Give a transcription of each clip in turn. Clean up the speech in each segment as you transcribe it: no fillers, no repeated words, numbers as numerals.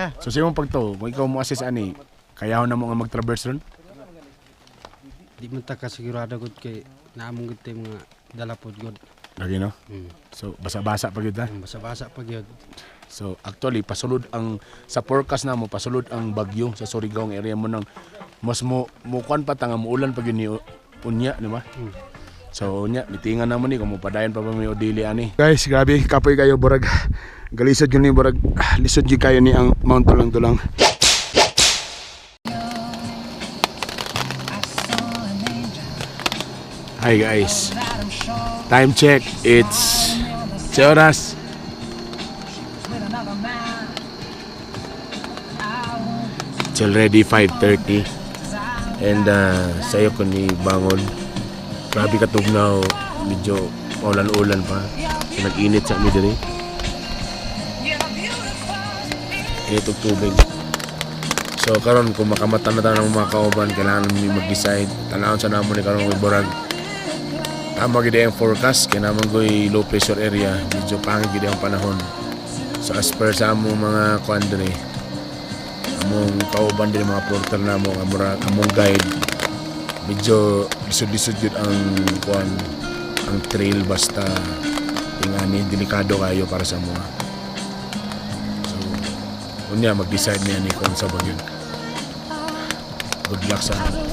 ta. So sa imong pagtuo, kung ikaw mo assess ani, kayahon na mo nga mag-traverse ron? Di man ta kasigurado gud kay naamong gud tay mga dala pod gud. Lagi, no? So basa-basa pa gyud ta. Ang basa-basa pa gyud. So actually pasulod ang sa forecast namo, pasulod ang bagyo sa Surigao ang area mo nang mas mo mo kuan pa ta nga muulan pa gyud ni unya, di ba? So unya mitingan namo ni kung mopadayon pa ba mi o dili ani. Guys, grabe kapoy kayo, burag. Galisod gyud ni, burag lisod gyud kayo ni ang Mount Dulang-Dulang. Hi guys. Time check. It's oras. It's already 5:30. And sayo ko ni bangon. Grabe katugnaw. Medyo paulan-ulan pa. So, nag-init sa mi diri. Init og tubig. So karon kung makamata na tayo ng mga kauban, kailangan mi mag-decide. Tanawon sa namo ni karon kay burag tama gid ang forecast kay naman goy low pressure area, medyo pangit gid ang panahon. So as per sa among mga kuan diri, among kauban diri, mga porter namo, amura among guide, medyo lisod-lisod gyud ang kuan, ang trail, basta ingani delikado kayo para sa mga. So unya mag-decide niya ni kung sa ba gyud. Good luck sa amo.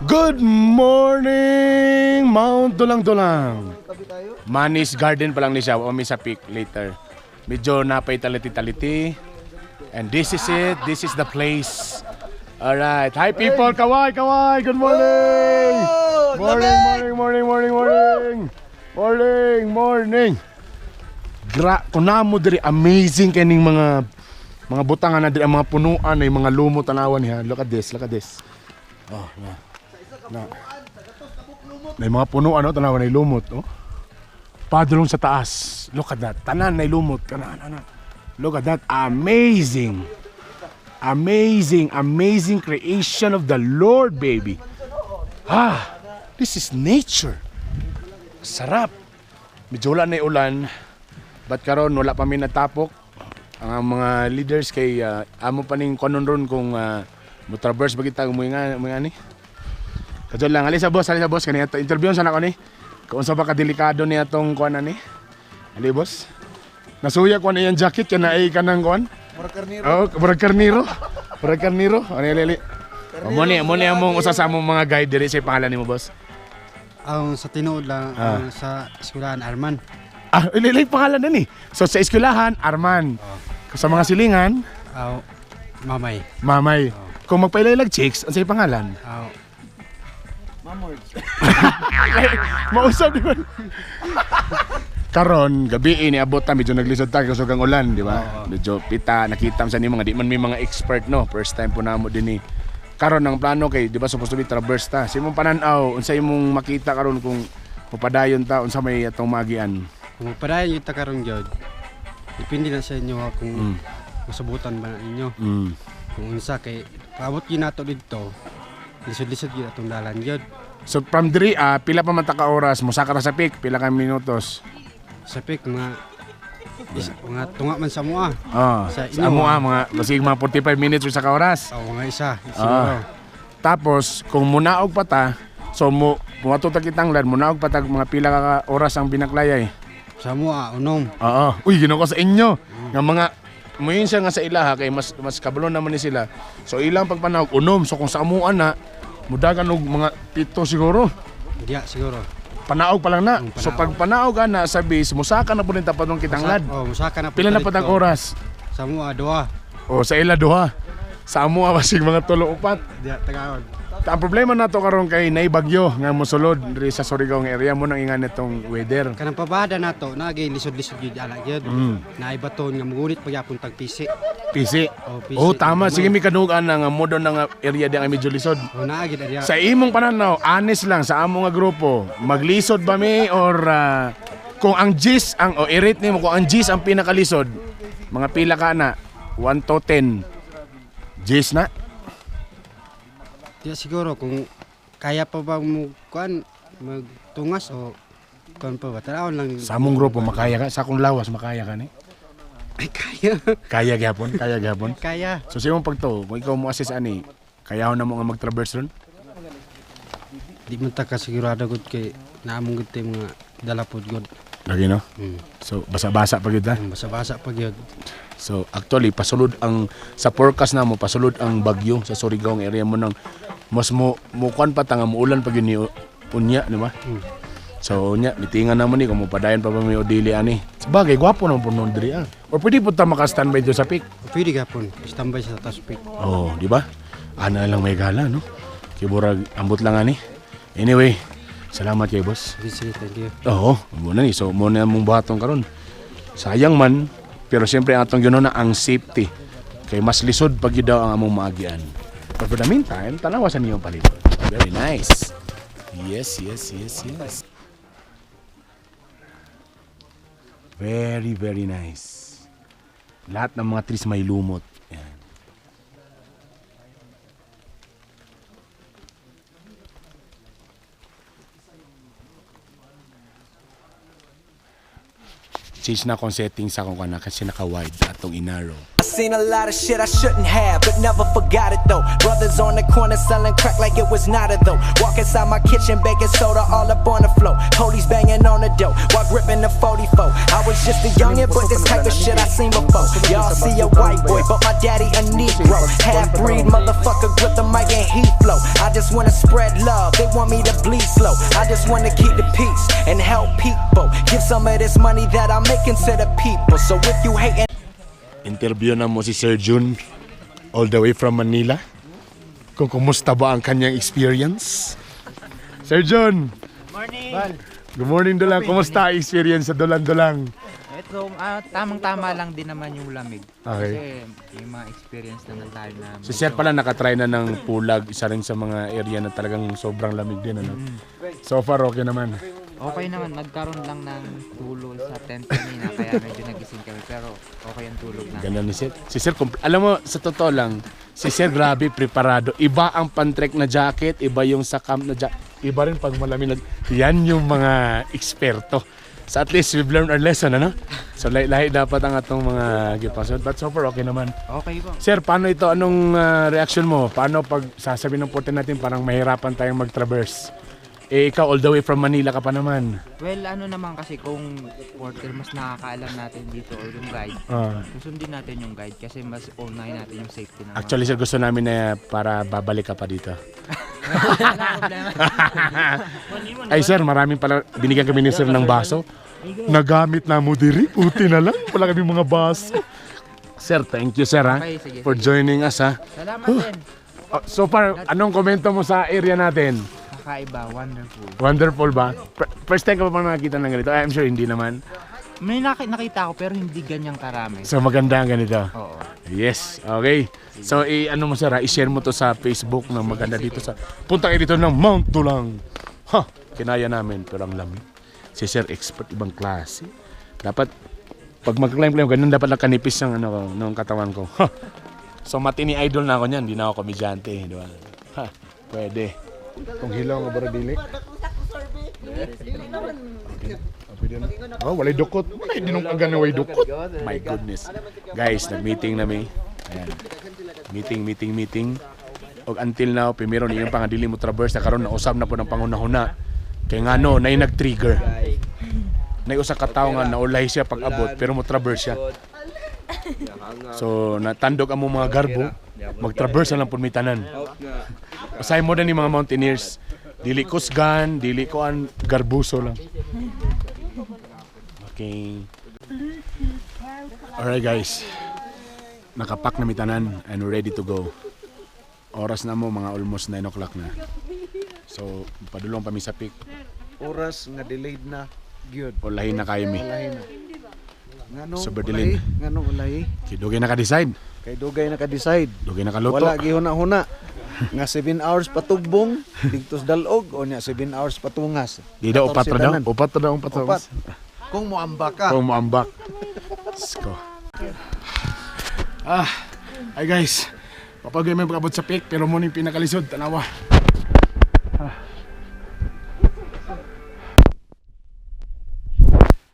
Good morning, Mount Dulang-Dulang. Manis Garden pa lang ni siya. O sa peak later. Medyo napay taliti-taliti. And this is it. This is the place. Alright. Hi people. Kaway, kaway. Good morning. Morning, morning, morning, morning, morning. Morning, morning. Gra, kunamo diri, amazing kaning mga butangan na diri, ang mga punuan ay mga lumot, tanawan niya. Look at this, look at this. Oh, na. Na. May mga punuan, no, tanawan ay lumot, oh. Padulong sa taas. Look at that. Tanan ay lumot. Kanan, ano. Look at that. Amazing. Amazing, amazing creation of the Lord, baby. Ah, this is nature. Sarap. Medyo wala na yung ulan. But karon wala pa mi natapok. Ang mga leaders kay amo pa ning kunon ron kung mo traverse ba kita mo nga ni. Kadyo lang, ali sa boss, ali sa boss kani ato interview sa nako ni. Kung unsa ba kadelikado ni atong kuan ani. Ali, boss. Nasuya ko na iyang jacket kay naay kanang kuan. Murag karniro. Oh, murag karniro. Murag karniro. Ani, ali, ali. Oh, mo ni among usa sa among mga guide diri. Sa pangalan nimo, boss? Ang sa tinuod lang, ang sa eskwelahan, Arman. Ah, ililay pangalan na ni. So sa eskwelahan, Arman. Sa mga silingan, Aw, Mamay. Mamay. Kung magpailaylag chicks, ang sa'yo pangalan? Aw, Mamords. Mausap di ba? Karon, gabi ni abot ta, medyo naglisod ta kusog ang ulan, di ba? Medyo pita nakita sa ni mga di man may mga expert, no. First time po namo din ni. Karon ang plano kay di ba supposed to be traverse ta. Sa imong panan-aw, unsa imong makita karon kung mupadayon ta, unsa may atong maagian? Kung magpadayon yung karon gyud, depende na sa inyo ha, kung masabutan ba na ninyo. Kung unsa kay paabot gyud nato didto, lisod-lisod gyud atong dalan gyud. So from diri pila pa man ta ka oras mosaka ra sa peak, pila ka minutos? Sa peak mga mga tunga man sa mua. Ah, Sa sa inyo, amo mga basig mga 45 minutes usa ka oras. O mga isa siguro. Tapos kung munaog pa ta, so mo muadto ta kitanglan, munaog pa ta mga pila ka oras ang binaklayay? Sa mua, unom. Oo. Uy, ginoo ko sa inyo. Nga mga muyon siya nga sa ilaha kay mas mas kabalo naman ni sila. So ilang pagpanaog unom. So kung sa amuan na mudagan og mga 7 siguro. Diya siguro. Panaog pa lang na. Mm, So panaog. pag panaog ana sa base, musaka na po rin tapat ng kitanglad. Oh, musaka na po Pila na ta patag didto. oras? Sa mua, duha. O sa ila duha. Sa amoa basig mga 3 upat. Diya tagaon. Ang problema nato karon kay nay bagyo nga mosulod diri sa Surigao nga area mo nang ingan itong weather. Kanang pabada nato nagay lisod-lisod gyud ana gyud. Naay baton nga mugunit pagyapon tag pisi. PC. Oh, PC. Oh, tama. Sige, may kadugan na nga mo doon nga area di nga medyo lisod. Oh, naa gyud area. Sa imong pananaw, honest lang sa amo nga grupo, maglisod ba mi or kung ang G's ang o i-rate nimo kung ang G's ang pinakalisod, mga pila ka na 1 to 10. G's na. Diya siguro kung kaya pa ba mo kuan. Magtungas o kuan pa ba? Tanawon lang. Sa among grupo makaya ka, sa akong lawas makaya ka ni. Ay, kaya. Kaya gyapon, kaya gyapon. Kaya. So sa imong pagtuo, kung ikaw mo assess ani, kaya na mo nga mag-traverse ron? Di man ta kasigurado gud kay naamong gud tay mga dala pod gud. Lagi no? Hmm. So basa-basa pa gyud ta. Ang basa-basa pa gyud. So actually pasulod ang sa forecast na mo pasulod ang bagyo sa Surigao ang area mo nang mas mo mo kuan pa ta nga muulan pa gyud ni unya, di ba? Hmm. So unya mitingan na mo ni kung mopadayon pa ba mi o dili ani. Sabagay gwapo naman po nun diri ah. Or pwede po ta maka-standby dito sa peak. Pwede gapon standby sa taas peak. Oh, di ba? Ana lang may gala no. Kay burag ambot lang ani. Anyway, salamat kay boss. Sige, sige, thank you. Oo, muna ni. So, muna mong buhaton karon. Sayang man, pero siyempre ang atong ganoon na ang safety. Kay mas lisod pag yun daw ang among maagian. But for the meantime, tanawa sa niyong palibot. Very nice. Yes. Very, very nice. Lahat ng mga trees may lumot. Yan. Change na akong settings sa akong kana kasi naka-wide atong inarrow. I seen a lot of shit I shouldn't have, but never forgot it though. Brothers on the corner selling crack like it was nada though. Walk inside my kitchen, baking soda all up on the floor. Police banging on the door while gripping the 44. I was just a youngin', but this type of shit I seen before. Y'all see a white boy, but my daddy a Negro. Half breed motherfucker, grip the mic and he flow. I just wanna spread love, they want me to bleed slow. I just wanna keep the peace and help people. Give some of this money that I'm making to the people. So if you hating, Interview na mo si Sir Jun all the way from Manila. Kung kumusta ba ang kanyang experience? Sir Jun! Morning! Good morning, Dulang. Kumusta ang experience sa Dulang-Dulang? Ito, tamang-tama lang din naman yung lamig. Okay. Kasi yung mga experience naman tayo na... Si Sir pala nakatry na ng Pulag, isa rin sa mga area na talagang sobrang lamig din. Ano? So far, okay naman. Okay naman, nagkaroon lang ng tulog sa tent kanina, kaya medyo nagising kami. Pero okay ang tulog na. Ganun ni Sir. Si Sir, alam mo, sa totoo lang, si Sir grabe preparado. Iba ang pantrek na jacket, iba yung sa camp na jacket, iba rin pag malamig na. Yan yung mga eksperto. So at least we've learned our lesson, ano? So lahi-lahi dapat ang atong mga gipasod. But so far, okay naman. Okay po. Sir, paano ito? Anong reaction mo? Paano pag sasabihin ng porte natin parang mahirapan tayong mag-traverse? Eh, ikaw all the way from Manila ka pa naman. Well, ano naman kasi kung porter mas nakakaalam natin dito or yung guide, susundin natin yung guide kasi mas unahin natin yung safety naman. Actually, sir, gusto namin na para babalik ka pa dito. Wala problema. Ay sir, maraming pala binigyan kami ni sir ng baso. Nagamit na mo diri, puti na lang. Wala kami mga baso. Sir, thank you sir ha, Okay, sige, for sige. joining us ha. Salamat din. Oh, so far, anong komento mo sa area natin? Kakaiba, wonderful. Wonderful ba? First time ka ba pa nakakita ng ganito? I'm sure hindi naman. May nakita ko pero hindi ganyang karami. So maganda ang ganito. Oo. Yes, okay. So i-ano mo sir ha, i-share mo to sa Facebook ng maganda dito sa punta kayo dito ng Mount Dulang. Ha, kinaya namin pero ang lamig. Si Sir expert ibang klase. Dapat pag mag-climb-climb ganun dapat lang kanipis ng ano ko, ng katawan ko. Ha. So matini idol na ako niyan, hindi na ako komedyante, di ba? Ha, pwede. Kung hilaw nga bara dili. Oh, walay dukot. Walay dinungkagan na walay dukot. My goodness. Guys, nag-meeting na mi. Ayan. Meeting, meeting, meeting. Og until now, primero ni yung pangadili mo traverse na karon nausab na po ng pangunahuna. Kay ngano, nay nag-trigger. Nay usa ka tawo nga naulay siya pag abot pero mo traverse siya. So natandog ang mga garbo, mag-traverse na lang pud mi tanan. Usahay mo na ni mga mountaineers. Dili kusgan, dili ko an garbuso lang. Okay. Alright guys. Nakapak na mi tanan and we're ready to go. Oras na mo mga almost 9 o'clock na. So, padulong pa mi sa peak. Oras nga delayed na gyud. Ulahin na kayo mi. Ulahi na. Ngano Super ulahi? delayed. Ngano ulahi? Kay dugay naka-decide. Kay dugay naka-decide. Dugay nakaluto. Wala gihuna-huna. Nga 7 hours patugbong, digtos dalog o nya 7 hours patungas. Di daw upat 14 ra daw. tanan. Upat ra daw ang Upat. patungas. Kung moamba ka. Kung moambak. Let's go. Ah, ay guys. Papagay may pagabot sa peak pero mo ning pinakalisod tanawa. Ah.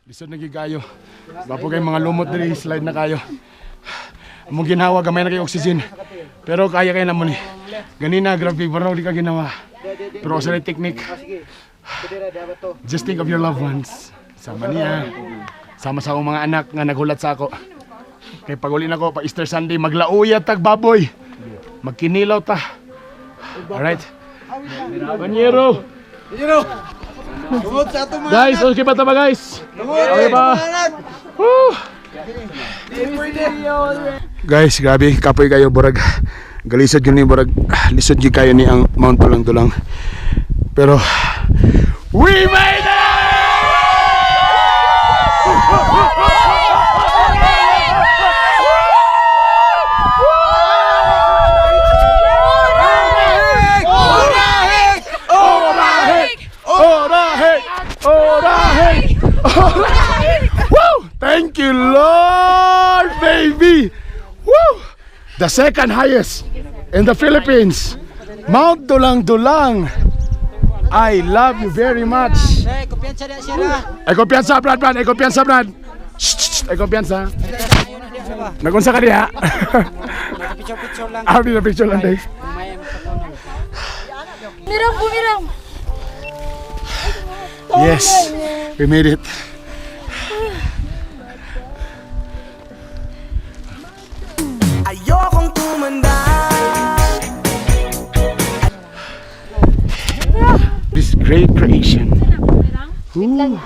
Lisod na gyud kayo. Gwapo kay mga lumot diri, slide na kayo. Among ginawa gamay na kay oxygen. Pero kaya kay namo ni. Ganina grabe baraw di ka ginawa. Pero sa technique. Just think of your loved ones. Sama niya. Sama sa akong mga anak nga naghulat sa ako. Kay pag uli nako pa Easter Sunday maglauya tag baboy. Magkinilaw ta. Alright. Panyero. Tungod sa atong mga Guys, okay ba ta ba guys? Okay ba? Woo! Guys, grabe, kapoy kayo burag. Galisod yun ni burag. Lisod gyud kayo ni ang Mount Dulang-Dulang. Pero we made it! Orahek! Orahek! Orahek! Orahek! Woo! Thank you, Lord, baby! Woo! The second highest in the Philippines, Mount Dulang-Dulang. I love you very much. Eh, kumpiyansa na siya na. Ay, kumpiyansa, Brad, Brad. Ay, kumpiyansa, Brad. Shh, shh, shh. Ay, kumpiyansa. Nagunsa ka diha? Picture-picture lang. Ah, picture lang, Dave. May makatunong. Bumirang, bumirang. Yes, we made it. Ayokong tumanda. This great creation. Ooh.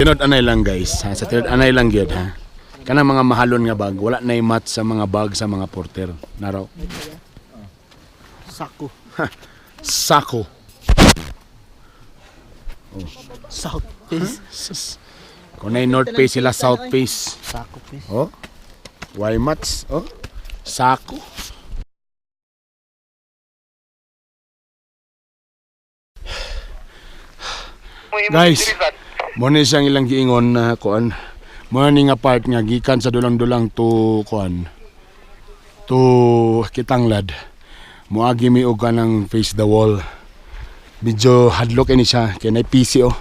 Tinod anay lang guys, ha? Sa tinod anay lang gyud ha. Kanang mga mahalon nga bag, wala na mat sa mga bag sa mga porter. Naraw. Sako. Sako. South Face. Sus. Kung na North Face sila, South Face. Sako face. Oh. Why mats? Oh. Sako. Guys, mo ni siyang ilang giingon na kuan. Mo ni nga part nga gikan sa dulang-dulang to kuan. To Kitanglad. Moagi mi og kanang face the wall. Medyo hadlok ini siya kay nay PC oh.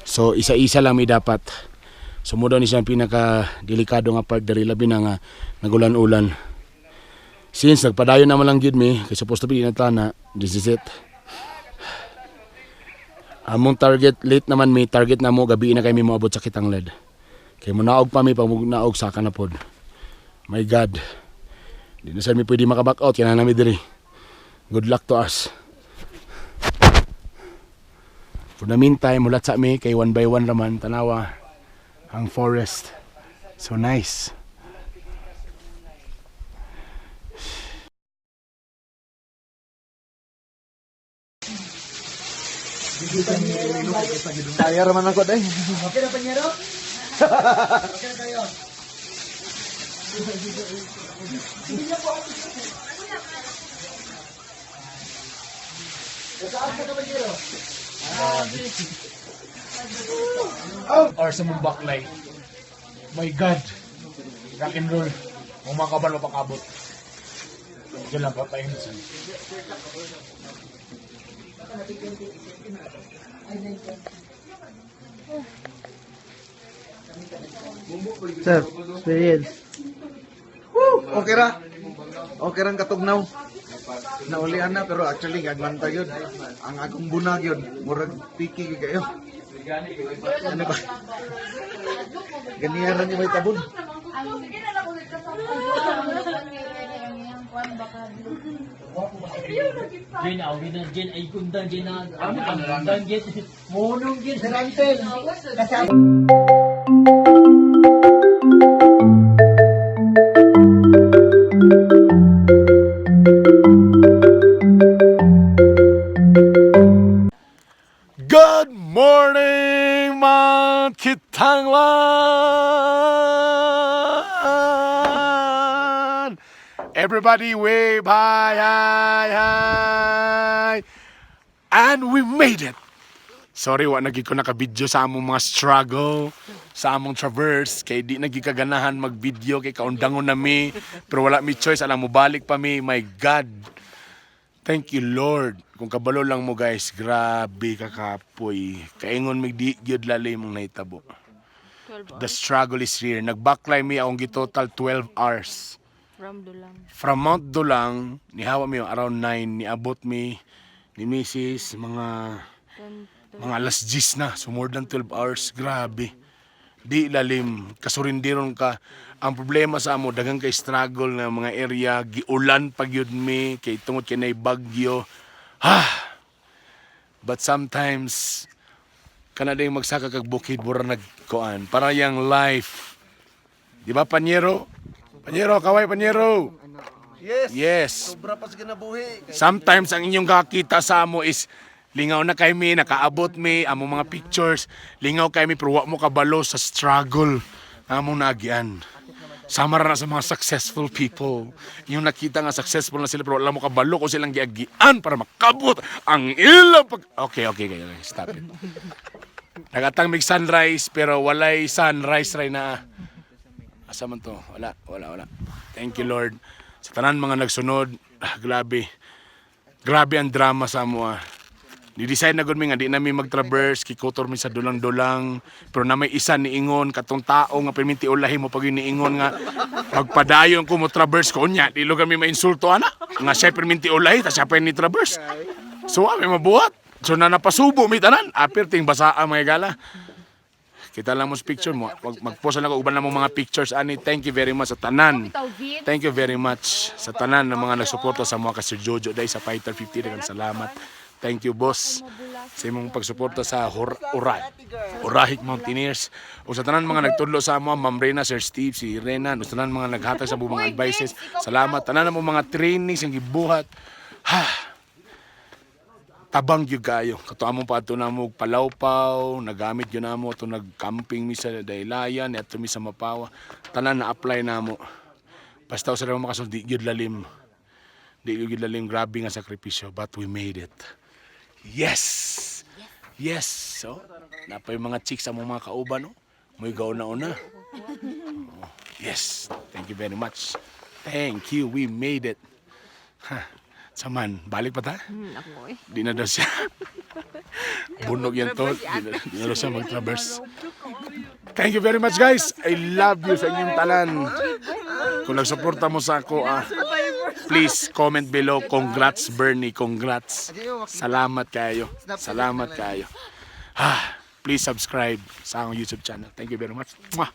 So isa-isa lang may dapat. So mo daw ni siya ang pinaka delikado nga part diri labi na nga nagulan-ulan. Since nagpadayon naman lang gyud mi kay supposed to be na tana, this is it. Among target late naman mi target na mo gabi na kay mi moabot sa Kitanglad. Kay munaog pa mi pag naog saka na pod. My God. Di na sad mi pwede maka-back out kay naa na mi diri. Good luck to us. For the meantime, mulat sa mi kay one by one raman tanawa ang forest. So nice. Tayar man ako day. Or sa mong baklay. My God. Rock and roll. Kung makabalo pakabot. Diyan lang papahingi siya. Sir, experience. Woo! Okay ra. Okay rang katugnaw. Naulian na pero actually gagmanta yun. Ang akong bunag yun. Murag piki gyud kayo. Ano ba? Ganiyan ra ni may tabon. Good morning, Mount Kitanglad! Everybody wave hi, hi, hi! And we made it! Sorry, wa nagi ko naka-video sa among mga struggle, sa among traverse, kay di nagi kaganahan mag-video, kay kaundangon na mi, pero wala mi choice, alam mo balik pa mi, my God. Thank you, Lord. Kung kabalo lang mo, guys, grabe kakapoy. Kaingon mig di gyud lalim mong nahitabo. 12 The struggle is real. Nag-backclimb mi akong gi-total 12 hours. From Dulang. From Mount Dulang, nihawa mi around 9, niabot mi ni Mrs. mga alas 10 na. So more than 12 hours. Grabe. Di lalim. Kasurindiron ka. Ang problema sa amo, daghang kay struggle na mga area. Giulan pag yun mi. Kay tungod kay nay bagyo. Ha! But sometimes, kana ding magsaka kag bukid, mura nagkuan. Para yang life. Di ba, Panyero? Panyero, kaway, Panyero! Yes. Yes. Sobra pa sa kinabuhi. Sometimes ang inyong kakita sa amo is lingaw na kay mi, nakaabot mi, among mga pictures, lingaw kay mi, pero wa mo kabalo sa struggle nga among naagian. Sama ra na sa mga successful people. Yung nakita nga successful na sila pero wala mo kabalo kung silang giagian para makabot ang ilang pag. Okay, stop it. Nagatang mig sunrise pero walay sunrise ray na. Asa man to? Wala, wala, wala. Thank you, Lord. Sa tanan mga nagsunod, ah, grabe. Grabe ang drama sa amo ah. Ni-decide na gud mi nga di nami mag-traverse, kikutor mi sa dulang-dulang. Pero na may isa niingon katong tao nga perminti ulahi mo pag yun niingon nga magpadayon ko mo traverse ko unya, di lo kami mainsulto ana. Nga siya perminti ulahi ta siya pa ni traverse. So may mabuhat. So na napasubo mi tanan, apir ting basaa mga gala. Kita lang mo sa picture mo. Wag mag-post lang ako uban lang mo mga pictures ani. Thank you very much sa tanan. Thank you very much sa tanan ng mga nagsuporta sa mga ka Sir Jojo dahil sa Fighter 50. Daghang salamat. Thank you, boss, sa imong pagsuporta sa Urahik Mountaineers. O sa tanan mga nagtudlo sa amo, Ma'am Reyna, Sir Steve, si Rena, o sa tanan mga naghatag sa among mga advices. Salamat. Tanan mo mga trainings ang gibuhat. Ha. Tabang gyud kayo. Kato among pa ato namo og palawpaw, nagamit gyud namo ato nag-camping mi sa Daylayan, ato mi sa Mapawa. Tanan na apply namo. Basta usa ra makasulti, di gyud lalim. Di gyud lalim, grabe nga sakripisyo, but we made it. Yes. Yes. So, napay mga chicks among mga kauban, no? Mo'y gauna-una. Oh, yes. Thank you very much. Thank you. We made it. Ha. Saman, balik pa ta? Ako eh. Di na daw siya. Bunog yan to. Di na daw siya mag-traverse. Thank you very much, guys. I love you sa inyong tanan. Kung nagsuporta mo sa ako, ah, please comment below. Congrats, Bernie. Congrats. Salamat kayo. Salamat kayo. Ah, please subscribe sa akong YouTube channel. Thank you very much. Mwah!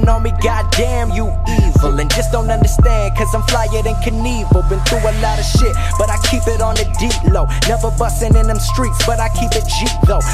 On me, goddamn, you evil. And just don't understand, 'cause I'm flyer than Knievel. Been through a lot of shit, but I keep it on the deep low. Never bustin' in them streets, but I keep it G though.